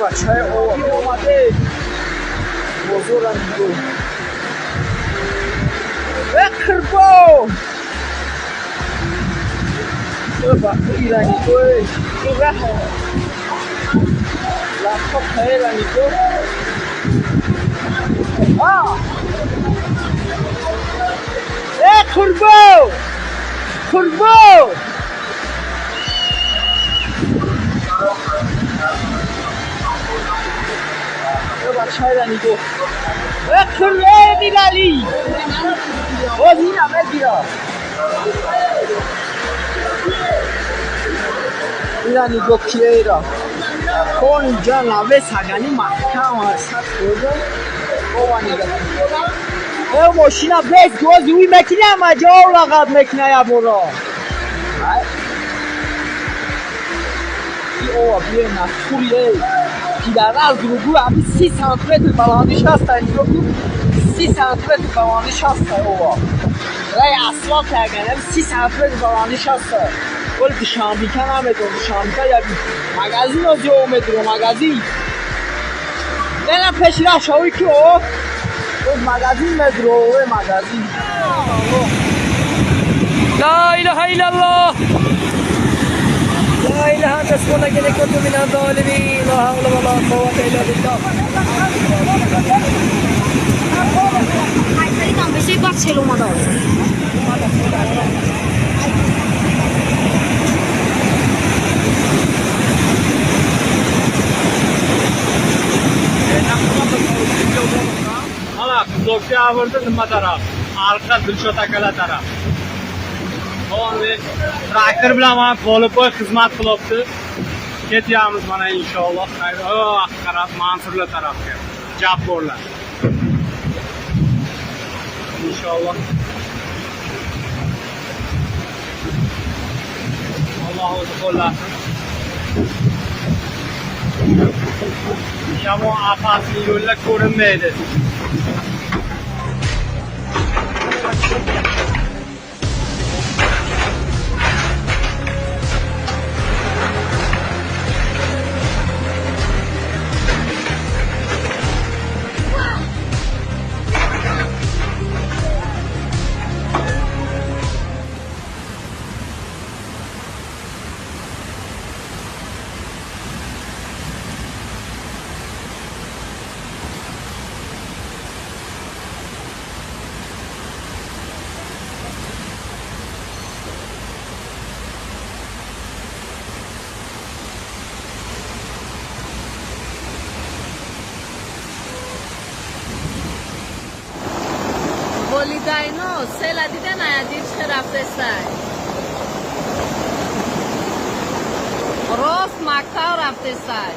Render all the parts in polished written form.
Бачаи омаде бозора нигоҳ. Э қирбо! Ира нигоҳ. Ира лаптоп ира нигоҳ. А! Э қирбо! Қирбо! Бачаира нигоҳ. Э қирбо Мирали! Боз ина мегира. Ира нигоҳ киера. Кон инҷа навес ҳагани маҳкам аст. Ова нигоҳ. Э мошина бес гози уй мекини ама ҷо лағат мекина яборо. И ова биё натури эй. Пидараз дуругу ами 30 сантиметр баландиш ҳаста нигоҳ кун. 30 сантиметр баландиш ҳаста ова. Рай асфалт ҳаган ами 30 сантиметр баландиш ҳаста. Вале Душанбека намедонам, Душанбека як магазин ози омедро магазин. Нена пеши раҳ шавӣ ки о боз магазин медро, э магазин. لا إله إلا الله لا إله أنت سبحانك إني كنت من الظالمين لا حول ولا قوة إلا بالله. Mana Qiziloktyabrda nima taraf? Arqa Dilshod akalar taraf. Traktor bilan mana Tolibboy xizmat qilyapti. Ketyapmiz mana inshaalloh. Qarab Mansurlar tarafga. Jabborlar. Inshaalloh. Alloh o'zi qo'llasin. Yomon afatli yo'llar ko'rinmaydi. Волидайно села дида наядид чӣ рафтестай. Рост мактаб рафтестай.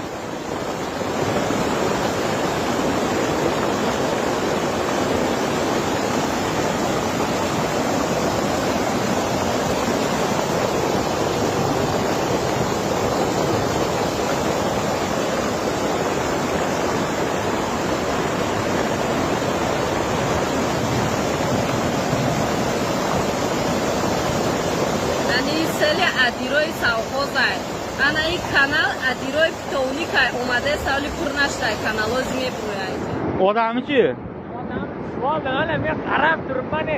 Сели адирои совхозай. Ана и канал адирои питовникай омаде савли пур наштай каналози мебурӯяй. Odamichi? Odam tushib ana men qarab turibman.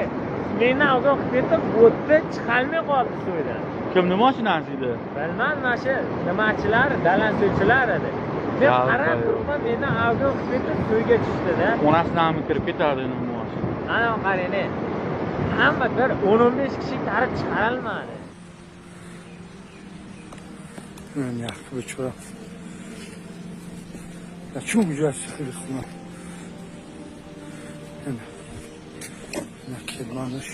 Mendan uzoq ketib o'tdi, chiqolmay qoldi suvdan. Kimni mashinasi edi? Bilmam, mana shu nimachilar, dalan suvchilar edi. Men qarab turibman, mendan uzoq ketib suvga tushdida. Onasidan kirib ketadi endi bu mashina. Ana qarang, hamma bir 10-15 kishi tarib chiqarilmadi. Бечора. Чӣ ҷаст хеле хона. Ина кирманаш,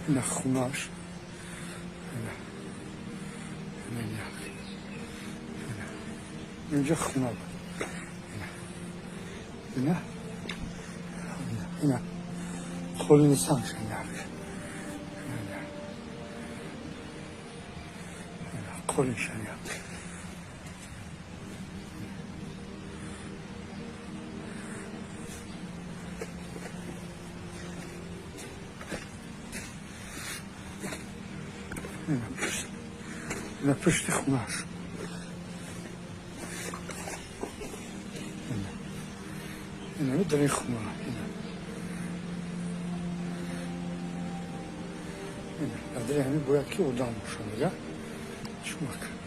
ина хунаш, ина ина инҷа хуна буд. Ина ина ина холини сангш ина ина қолиншан. Ина пушти хунаш. Инами дар ин хона, ина. Ина, дар ҳамин бояд ки одам боша, мега. Чумак.